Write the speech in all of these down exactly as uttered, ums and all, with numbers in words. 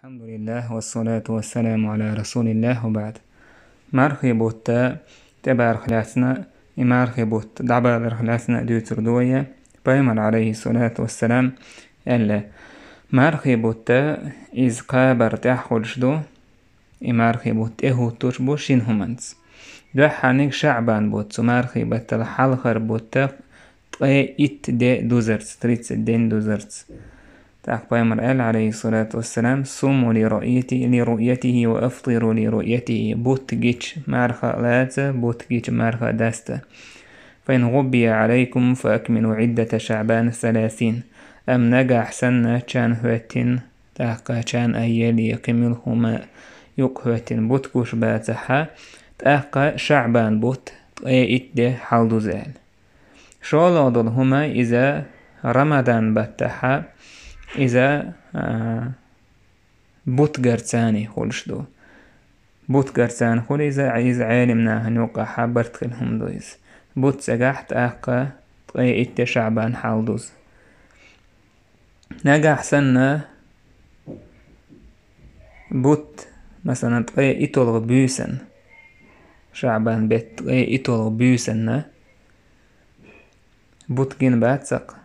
الحمد لله والصلاة والسلام على رسول الله وبعد. Мархий бутт тӀебарах лаьцна, и мархий бутт дӀабаларах лаьцна дуьйцур ду вай. Пайхамар, عليه الصلاة والسلام, аьлла: мархий бутт иза кхабар тӀехь хуьлуш ду, и мархий бутт тӀехӀуттуш бу шина хӀуманца. Дуьххьарниг ШаӀбан бутт, цу мархий баттал хьалхара бутт, ткъе итт де дузарца, тридцать день дузарца. ТӀаккха пайхамар аьлла, عليه الصلاة والسلام: صوموا لرؤيته، لرؤيته وأفطروا لرؤيته. Бутт гича марха лаца, бутт гича марха даста. فإن غبي عليكم فأكملوا عدة شعبان ثلاثين. Амма нагахь санна чан хӀоьттина, тӀаккха чан айъелла кхин муьлха хӀума юкъа хӀоьттина бутт гуш бацахь, тӀаккха ШаӀбан бутт ткъе итт де хьалдуза аьлла. ШолгӀа долу хӀума иза Рамадан баттахь, иза, а, бутт гарца хуьлуш ду. Бутт гарца хуьлу иза, иза Ӏелам нахана юкъахь барт хилла хӀума ду иза. Бутт ца гахь тӀаккха ткъе итт де ШаӀбан хьалдуза. Нагахь санна бутт, масалан, ткъе итталгӀа буьйсанна, ШаӀбан беттан ткъе итталгӀа буьйсанна бутт гина бац цкъа,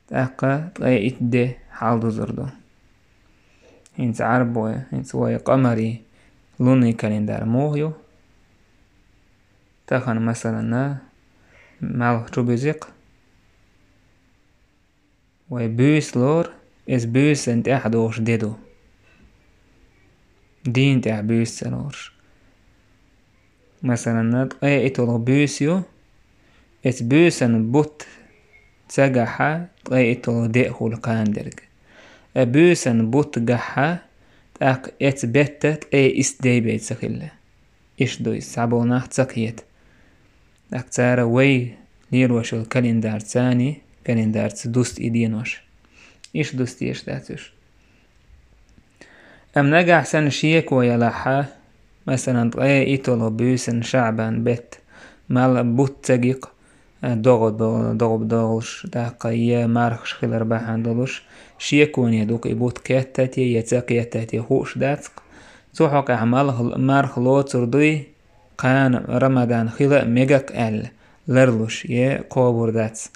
тӀаккха ткъе итт де хьалдузур ду. ХӀинца Ӏарбой, хӀинца вай къамарий, лунный календарь муха ю? Тахана, масалан, малх чу буьзу-кх. Вай буьйса лору, иза буьйсанна тӀехь догӀуш де ду. Дийна тӀехь буьйса ца лоруш. Масалан, ткъе итталгӀа буьйса ю, иза буьйсанна бутт ца гахь, ткъе итталгӀа де а хуьлу кхана дерг. Э, буьйсанна бутт гахь, тӀаккха иза бетта ткъе исс де бен ца хилла. Иштта ду иза, цхьаболу нах ца кхета. ТӀаккха цара вай лелош йолу календарца, календарца дуста и денош. Иштта дуста дезаш дац уьш. Амма нагахь санна шеко ялахь, масалан, ткъе итталгӀа буьйсанна ШаӀбан беттан мала бутт ца гикх, догӀа до-, догӀа долуш, тӀаккха я мархаш хилар бахьана долуш, шеконе ду-кх и бутт кхетта те я ца кхетта те хууш дац-кх. Цу хьокъехь малх-, марха лоцур дуй, кхана Рамадан хила а мега-кх аьлла, ларлуш, я кхобур дац.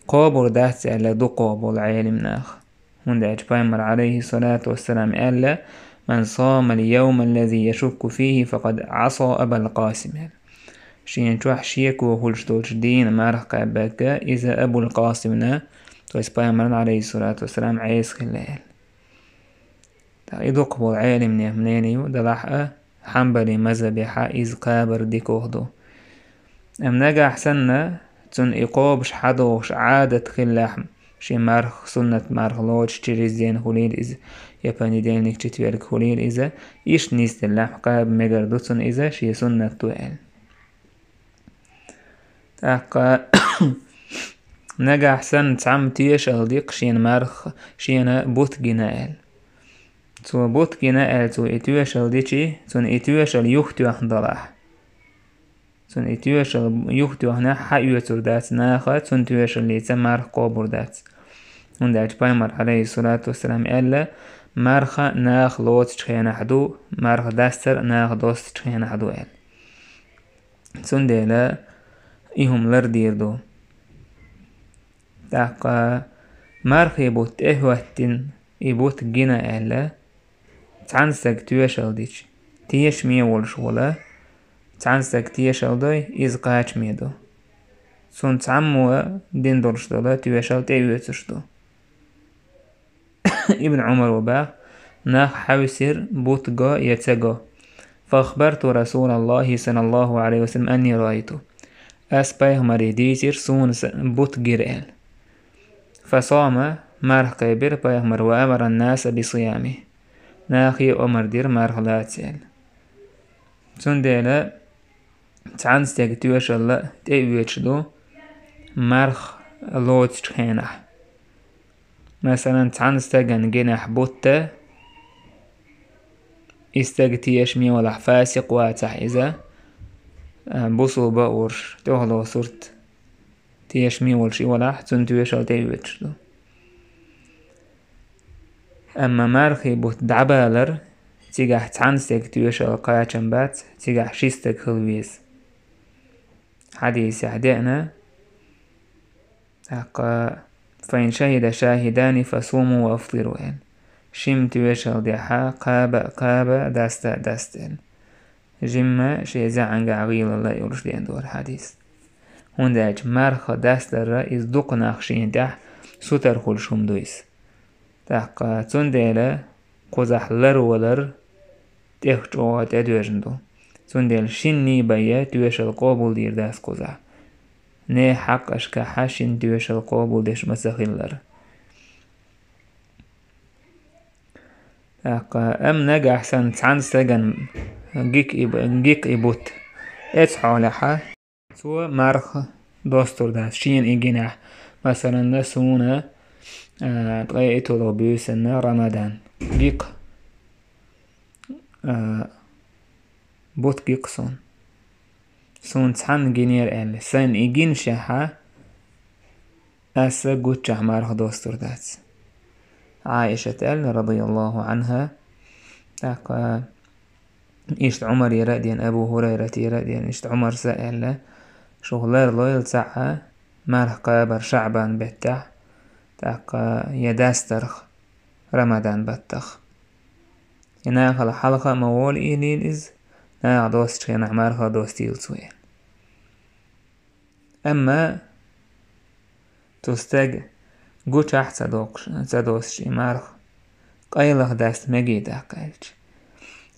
Кхобур дац аьлла ду кхобу Ӏелам наха. ХӀунда аьлча пайхамар, عليه الصلاة والسلام, аьлла: من صام اليوم الذي يشك فيه فقد عصى أبا القاسم, аьлла. Шена чохь шеко хуьлуш долчу дийна марха кхаьбнарг, иза Абул-Къасимна, то есть пайхамарна, عليه الصلاة والسلام, Ӏеса хилла аьлла. ТӀаккха и дукхахболу Ӏелимнех мнение ю, делахь а, Хьанбали мазхабехь иза кхабар дикох ду. Амма нагахь санна, цунна и кхобуш хьадогӀуш Ӏадат хиллехь, шен марха, суннат марха лоцуш через день хуьлийла иза, я понедельник, четверг хуьлийла иза, иштта нисделлехь, кхаба мегар ду цунна иза, шен суннат ду аьлла. ТӀаккха нагахь санна цхьамма тешалла ди-кх шена марха, шена бутт гина аьлла. Цо бутт гина аьлла, цо и тоьшалла дичи, цунна и тоьшалла юхатоьхна далахь. Цунна и тоьшалла юхатоьхнехь, хьаоьцур дац наха цунна тоьшаллица марха кхобур дац. ХӀунда аьлча пайхамар, عليه الصلاة والسلام, аьлла: «Марха наха лоцучу хенахь ду, марха дастар наха достучу хенахь ду», – аьлла. Цундела и хӀума лардийр ду. ТӀаккха мархий бутт тӀехӀоьттина, и бутт гина аьлла, цхьана стаг тоьшалла дичи, тешаме волуш вала, цхьана стаг тешалла дой, иза кхачаме ду. Цунна цхьаммо дина долуш дола тоьшалла тӀеоьцуш ду. Ибн Ӏумара баха: «Нах хьаьвсира, бутт го я ца го. فأخبرت رسول الله صلى الله عليه وسلم أني رأيته». Ас пайхамаре дийцира, суна са-, бутт гира аьлла. فصام, марха кхаьбира пайхамар, وأمر الناس بصيامه. Нахе омар дира марха лаца аьлла. Цундела цхьана стеган тоьшалла тӀеоьцуш ду марха лоцучу хенахь. Масалан, цхьана стагана гинехь бутт, и стаг тешаме валахь, фасикъ вацахь иза, а, бусулба а волуш, тӀехула сурт тешаме волуш и валахь, цунна тоьшалла тӀеоьцуш ду. Амма мархий бутт дӀабалар, цигахь цхьана стеган тоьшалла кхачам бац, цигахь ши стаг хила веза. Хьадисехь деана, тӀаккха: «فإن شهد شاهدان فصوموا وأفطروا», — аьлла. Шимма тоьшалла дехьа, кхаба а кхаба, даста а даста, аьлла. Жимма шен зӀамигахь гӀийлалла йолуш деана дара хьадис. ХӀунда аьлча марха дастарра иза дукха нах шена тӀехь сутара хуьлуш хӀума ду иза. ТӀаккха цундела кхузахь ларвалар тӀех чӀогӀа тӀедоьжна ду. Цундела шинний бен тоьшалла къобалдийр дац кхузахь. Нехан хьакъашкахь шинна тоьшалла къобалдеш ма ца хиллара. ТӀаккха, амма нагахь санна цхьана стеган гика и б-, гика и бутт, эцу хьолехь цо марха достур дац шена и гинехь, масалан, суна, а, ткъе итолгӀа буьйсанна Рамадан. Гика, а, бутт гика суна. Суна цхьанна гинера аьлла. Сайна и гинчахьа, аса гуччахь марха достур дац. Ӏаишат аьлла, радияллаху Ӏанха, тӀаккха иштта Ӏумарера а деана, Абу ХӀурайратера а деана, иштта Ӏумарс а аьлла: «Шух ларлойла цхьаъ марха кхабар ШаӀбан беттехь, тӀаккха я дастарх Рамадан баттах. Я нахала хьалха а ма волийла иза, наха достучу хенахь марха а достийла цо», — аьлла. Амма цу стага гучахь ца доккхуш, ца доссуш и марха, къайлаха даста мегий тӀаккха аьлча.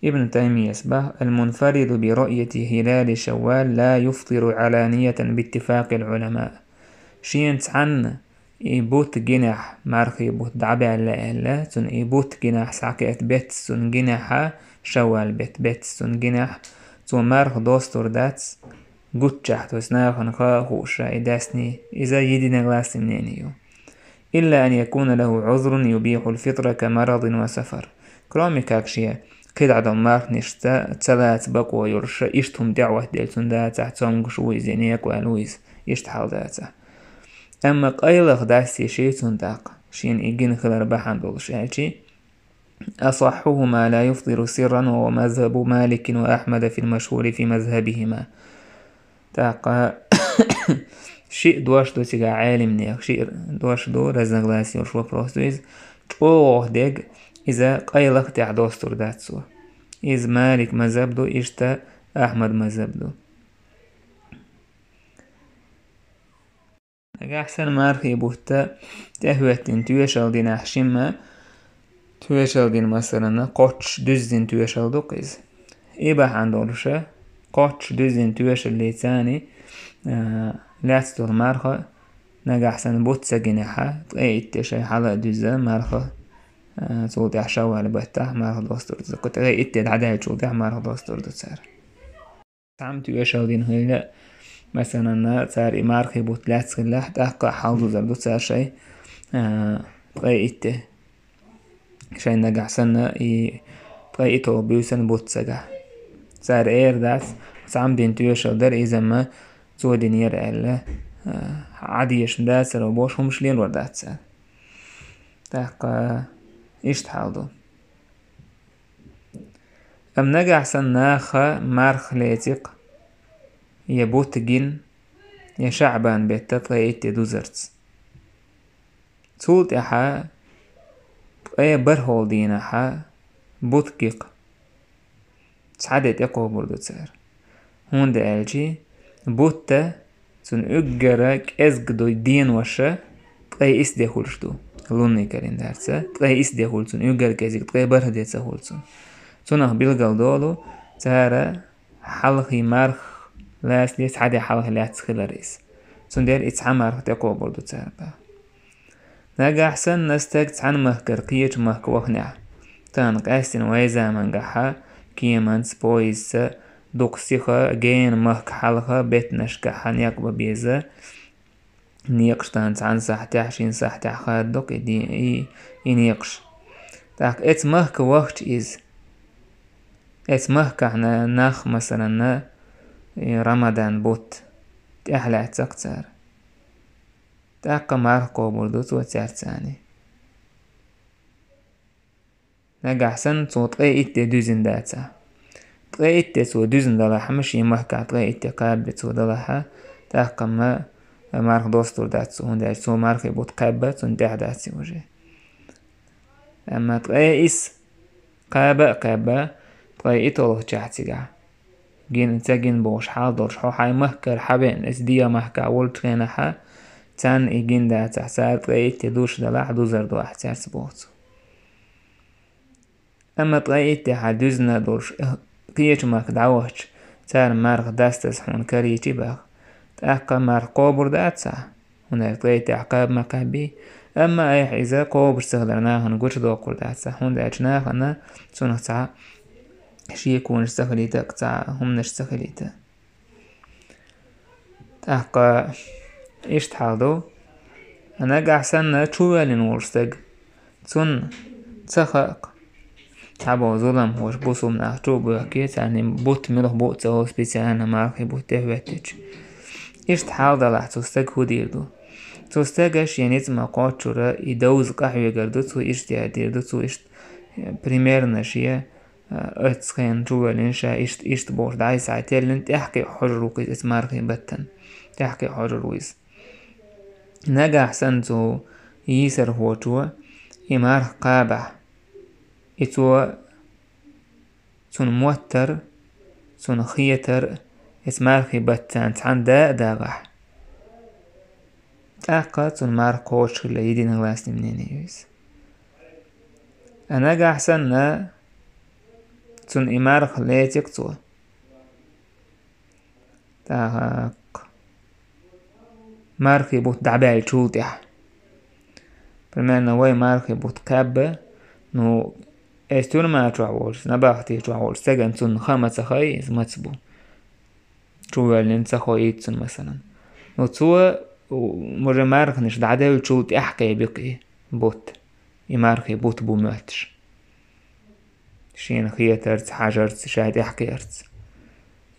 Ибн Таймияс боху: «المنفرد برؤية هلال شوال لا يفطر علانية باتفاق العلماء». Шена цхьанна и бутт гинехь, мархий бутт дӀабаьлла аьлла, цунна и бутт гинехь схьакхетта беттас цунна гинехьа, шаввал бетт беттас цунна гинехь, цо марха достур дац, гуччахь, то есть нахана хаа а хууш ша и даьсний, иза единогласный мнение ю. «إلا أن يكون له عذر يبيح الفطر كمرض وسفر». Кроме как шен кхидӀа долу марханашца ца лаца бакъо йолуш, иштта хӀума тӀеӀоттаделла цунна дацахь, цомгуш ву иза, некъаваьлла ву иза, иштта хьал дацахь. Амма къайлаха даста шен цунна тӀаккха, шена и гина хилар бахьана долуш аьлчи, «أصحهما لا يفطر سرا، وهو مذهب مالك وأحمد في المشهور في مذهبهما». ТӀаккха шиъ дош ду цигахь Ӏеламнех, шиъ дош ду, разногласие йолуш вопрос ду иза. ЧӀогӀа дерг иза къайлаха тӀехь достур дац цо. Иза Малик мазхаб ду, иштта Ахьмад мазхаб ду. Нагахь санна мархий бутт тӀехӀоьттина тоьшалла динехь шимма, тоьшалла дина, масалан, кхоччуш дуьззина тоьшалла ду-кх иза. И бахьана долуша, кхоччуш дуьззина тоьшаллица, а, лаьцна долу марха нагахь санна бутт ца гинехьа, ткъе итт де шайн хьала а дуьзна марха, а, цул тӀаьхьа шаввал баттахь марха достур ду. Ткъе итт де дӀадаьллачул тӀаьхьа марха достур ду цара. Цхьамма тоьшалла дина хилла, масалан, цара и мархий бутт лаьцна хиллехь, тӀаккха а хьал дузур ду цара шайн, а, ткъе итт де. Шайн нагахь санна и ткъе итталгӀа буьйсанна бутт ца гахь. Цара эр дац, цхьамма дина тоьшалла дара, иза-м цо динера аьлла, а, Ӏадешна дацара бохуш хӀумаш лелор дац цара. ТӀаккха иштта хьал ду. Амма нагахь санна наха марха леци-кх, я бутт гина, я шаӀбан бетта ткъе итт де дузарца. Цул тӀаьхьа ткъе бархӀалгӀа дийнахьа бутт ги-кх. Цхьа де тӀекхобур ду цара. ХӀунда аьлча бутт цунна уггара кӀезиг ду деноша ткъе исс де хуьлуш ду. Лунный календарца ткъе исс де хуьлу цунна, уггара кӀезиг ткъе бархӀ де ца хуьлу цунна. Цунах билгал долу, цара хьалхий марха лацале цхьа де хьалха лаьцна хилар иза. Цундела и цхьа марха тӀекхобур ду цара боху. Нагахь санна стаг цхьана махкара кхечу махка ваханехь, тахана къаьстина вайн замангахьа кеманца, поездца дукха сиха гена махка хьалха беттанашкахьа некъ бан беза, некъаш тахана цхьана сахьтехь, шина сахьтехь хададо-кх и де-, и, и некъаш. ТӀаккха эцу махка вахча иза, эцу махкахь на-, нах, масалан, и Рамадан бутт тӀехь лаьцна-кх цара. ТӀаккха марха кхобур ду цо цаьрца цхьаьна. Нагахь санна цо ткъе итт де дуьзина дацахь. Ткъе итт де цо дуьзина далахь-м, шен махкахь ткъе итт де кхаба цо далахь, тӀаккха-м марха достур дац цо, хӀунда аьлча цо мархий бутт кхаьбна, цунна тӀехь дац и уже. Амма ткъе исс кхаба а кхаьбна, ткъе итталгӀачохь цигахь гина, ца гина бохуш хьал долуш, хьо хьайн махкара хьавеана, иза дегӀан махкахь волчу хенахь, царна и гина дацахь, цара ткъе итт де дуьзина далахь, дузар ду ахь цаьрца боху цо. Амма ткъе итт де хьан дуьзина а долуш, кхечу махка дӀавахча, цара марха дастаза хьуна карийча боху, тӀаккха марха кхобур дац ахь, хӀунда аьлча ткъе итт де ахь кхаба ма кхаьббий, амма айхьа иза кхобуш ца хилар нахана гучудоккхур дац ахь, хӀунда аьлча нахана цунах цхьа шеконаш ца хилийта, цхьа хӀуманаш ца хилийта. ТӀаккха иштта хьал ду, нагахь санна чувоьллина волу стаг, цунна ца хаьа-кх, цхьаболу зуламхоша бусулба нах чу а боьхкий, царна бутт муьлха бу а ца олу специально мархий бутт тӀехӀоьттича. Иштта хьал далахь, цу стага хӀун дийр ду? Цу стага шен ницкъ ма-кхоччура и довза къахьоьгур ду, цо иштта яздийр ду, цо иштта, примерно, шен оццу хенахь чувоьллина, ша иштта, иштта бохуш дӀасахьа теллина, тӀаьхьа кхиа хьожур ву-кх иза оцу мархий баттана. ТӀаьхьа кхиа хьожур ву иза. Нагахь санна цу йийсархочо и марха кхабахь, и цо, цунна моттар, цунна хетар, оцу мархий баттана цхьаьна да а дагӀахь, тӀаккха цунна марха кхочуш хилла единогласный мнение ю иза. А нагахь санна цунна и марха леци-кх цо, тӀаккха мархий бутт дӀабаьллачул тӀаьхьа. Примерно вай мархий бутт кхаьбна, ну, эс тюрьма чохь волчу, набахти чохь волчу стагана цунна хаа ма ца хаьа иза маца бу. Чувоьллина ца хоуьйту цунна, масалан. Ну, цо, у, уже марханаш дӀадаьллачул тӀаьхьа кхаьбна-кх и бутт, и мархий бутт бу моьттуш. Шена хетарца, хьажарца, ша тӀаьхьа кхиарца.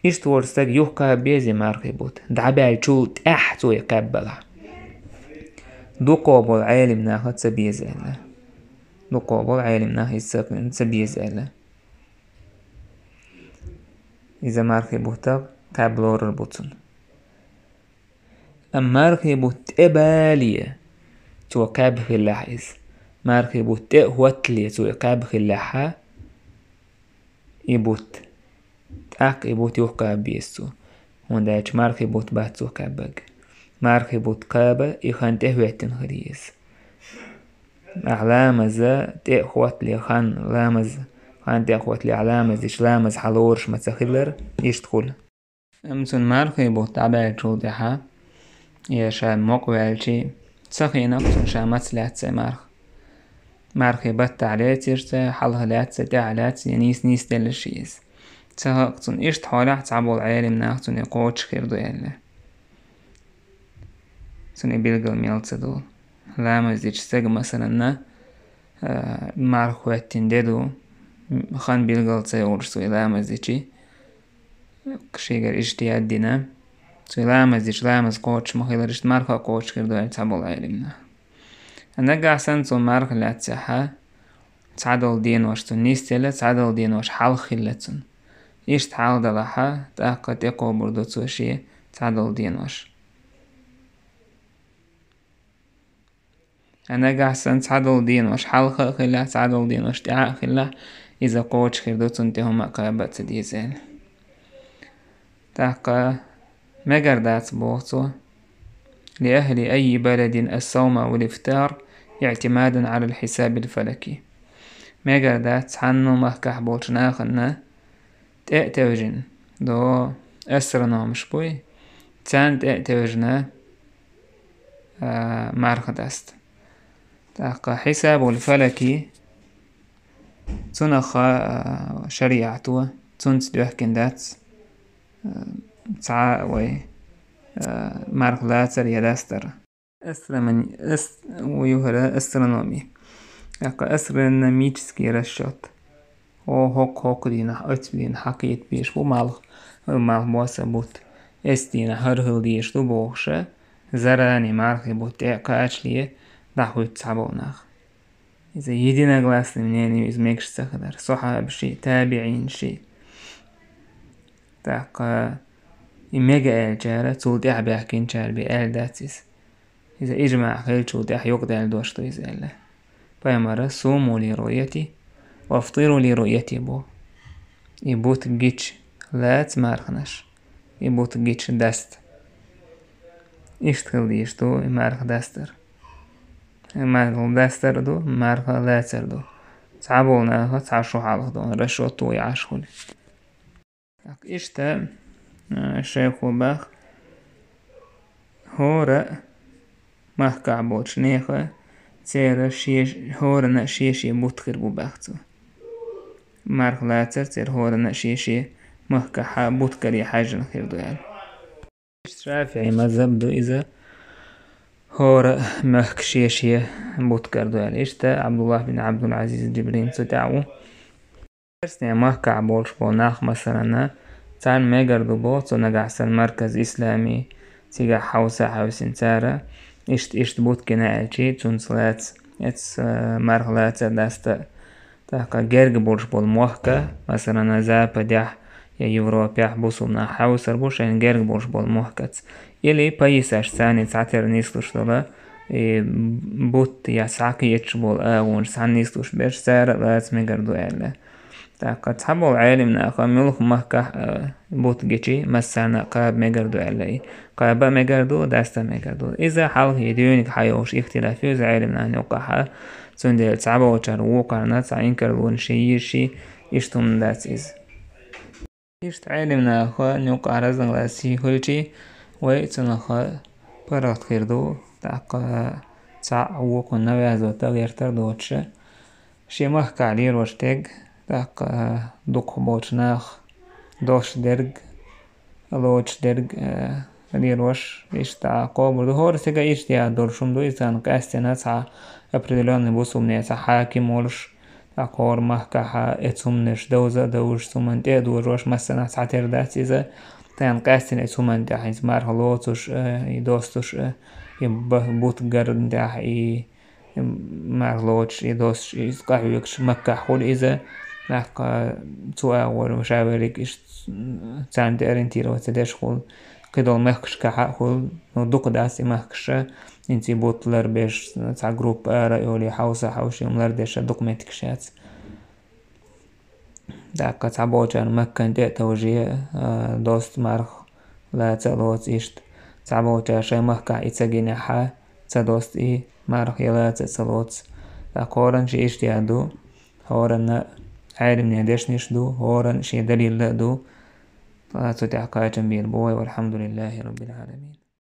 Иштта волу стаг юха кхаба беза и мархий бутт, дӀабаьллачул тӀаьхьа цо и кхаьббалахь. Дукхах болу Ӏелам наха ца беза аьлла. Дукхах болу Ӏелам нах иза ца, ца беза аьлла. Иза мархий бутт кхаьбна лорур бу цунна. Амма мархий бутт тӀе бале, цо кхаьбна хиллехь иза, мархий бутт тӀе а хӀоттале, цо и кхаьбна хиллехь, и бутт, тӀаккха и бутт юха кхаба беза цо, хӀунда аьлча мархий бутт бац цо кхаьбнарг. Мархий бутт кхаба, и хан тӀехӀоьттина хир ю иза. Ахь ламаза тӀе а хӀоттале, хан ламаз, хан тӀе а хӀоттале, ахь ламаз дича, ламаз хьан лоруш ма ца хилар, иштта хуьлу. Амма цунна мархий бутт дӀабаьллачул тӀаьхьа, я ша мукъа ваьлчий, ца хиъна-кх цунна ша маца лаьцна марха. Мархий баттахь лецира цо, хьалха лаьцна, тӀаьхьа лаьцна, я нийса-нийса делла ши иза. Ца хаьа-кх цунна. Иштта хьолехь цхьаболу Ӏелам нах цунна кхочуш хир ду аьлла. Цунна билгал мел ца долу. Ламаз дича стага, масалан, а, марха хӀоьттина де ду, хан билгал ца йолуш цо и ламаз дичий, шегара иштта яздина. Цо ламаз дича, ламаз кхочуш ма хилар, иштта марха а кхочуш хир ду аьлла цхьаболу Ӏелам нах. Нагахь санна цо марха лаьццехь, цхьадолу денош цунна нисделла, цхьадолу денош хьалха хилла цунна. Иштта хьал далахь, тӀаккха тӀекхобур ду цо шен цхьадолу денош. А нагахь санна цхьадолу денош хьалха а хилла, цхьадолу денош тӀаьхьа а хилла, иза кхочуш хир ду, цунна тӀе хӀума а кхаба а ца деза аьлла. ТӀаккха мегар дац, боху цо, لأهل أي بلد الصوم والإفطار اعتمادا على الحساب الفلكي. Мегар дац цхьанна махкахь болчу нахана тӀе а тевжина, до астрономаш буй, царна тӀе а тевжина, а, марха даста. ТӀаккха хьисабул фалаки, цунах, а, шариӀато, цунца доьхкина дац, а, цхьа вай, а, марха лацар я дастар. Астромони-, ас-, ву юхара астрономи. ТӀаккха астрономический расчёт. О, хӀокху, хӀокху дийнахь, оццу дийнахь хьакхета безаш бу малх, малх босса бутт. Эс дийнахь хӀара хила дезаш ду бохуша, зарани мархи бутт тӀе а кхачале, дӀахӀуьтту цхьаболу нах. Иза единогласный мнение ю иза мегаш ца хилар. Сахьабаши, табиӀинаши. ТӀаккха и мега аьллачара, цул тӀаьхьа баьхкинчара бен аьлла дац иза. Иза иджмаӀ хилчул тӀаьхьа юкъадаьлла дош ду иза аьлла. Пайхамара: «Суму ли руъяти, вафтиру ли руъяти», бу. И бутт гича лаца марханаш, и бутт гича даста. Иштта хила дезаш ду и марха дастар. Марха дастар ду, марха лацар ду. Цхьаболча наха цхьа шу хьалха ду, расчёт ву яхаш хуьлу. Иштта, а, шайхо бах, хӀора махкахь болчу неха церан шеш-, хӀорана шен-шен бутт хир бу бах цо. Марха лацар церан хӀорана шен-шен махкахь бутт каре хьаьжжина хир ду аьлла. ШафиӀий мазхаб ду иза, хӀора мехка шен-шен бутт кар ду аьлла. Иштта Абдуллах бин Абдул-Азиз Джибрин цу тӀехь ву. Персне махкахь болуш болу нах, масалана, царна мегар ду боху, цу нагахь санна марказ ислами, цигахь хьовса хьовсина цара, иштта, иштта бутт гина аьлчи, цунца лаца, эца, э, марха лаца даста. ТӀаккха герга болуш болу мохка, масалана, Западехь я Европехь бусулба нах хьовсар бу шайна герга болуш болу мохкаца. Или пайисаш царний цхьатера нислуш долу, и бутт я схьакхеташ болу агӀонаш цхьаьна нислуш берш цара лаца мегар ду аьлла. ТӀаккха цхьаболу Ӏелим наха муьлха махкахь, а, бутт гичи, массарна а кхаба мегар ду аьлла и. Кхаба а мегар ду, даста а мегар ду. Иза хьалхе дуьйниг хьайолуш ихтилаф ю иза Ӏелим нахана юккъахьа. Цундела цхьаболчара вукхарна цхьа инкарлонаш йийр ши, иштта хӀума дац иза. Иштта Ӏелим нахана юккъахь разногласи хуьлчи, вай цунах паргӀат хир ду, тӀаккха цхьаъ вукхунна вязота гӀертар доцуша. Шен махкахь лелош дерг, тӀаккха дукхахболчу нах дош дерг, лоцуш дерг, э, лелош, иштта кхобур ду. ХӀора стага иштта яа долуш хӀума ду, иза царна къаьстина цхьа определённый бусулбане цхьа хьаким волуш, тӀаккха хӀора махкахьа эцу хӀуманаш довза а довзуш, цу хӀуманна тӀе а дожош, массанахь цхьатера дац иза, тхайна къаьстина эцу хӀуманна тӀехь иза марха лоцуш а, и достуш а, и ба-, бутт гарна тӀехь, и марха лоцуш, и достуш, иза къахьоьгуш, Маккахь хуьлу иза, тӀаккха цу агӀор ша верриг иштта царна тӀе ориентироваться деш хуьлу, кхидолу мехкашкахьа а хуьлу, ну, дукха дац и мехкаша, хӀинца и бутт ларбеш, цхьа группа ара а йолий, хьовса хьовсий, хӀума лардеш а дукха меттигаш яц. ТӀаккха цхьаболчарна Маккана тӀе а товжий, а, досту марха лаца а лоцу иштта. Цхьаболчара шайн махкахь и ца гинехьа, ца досту и марха я лаца а ца лоцу. ТӀаккха хӀоранна шен иштта яа ду, хӀоранна Ӏелимне дешнаш ду, хӀоранна шен далилла а ду. Ткъа цу тӀехь кхачам бийр бу вай, валхьамдулиллахӀи раббил Ӏаламин.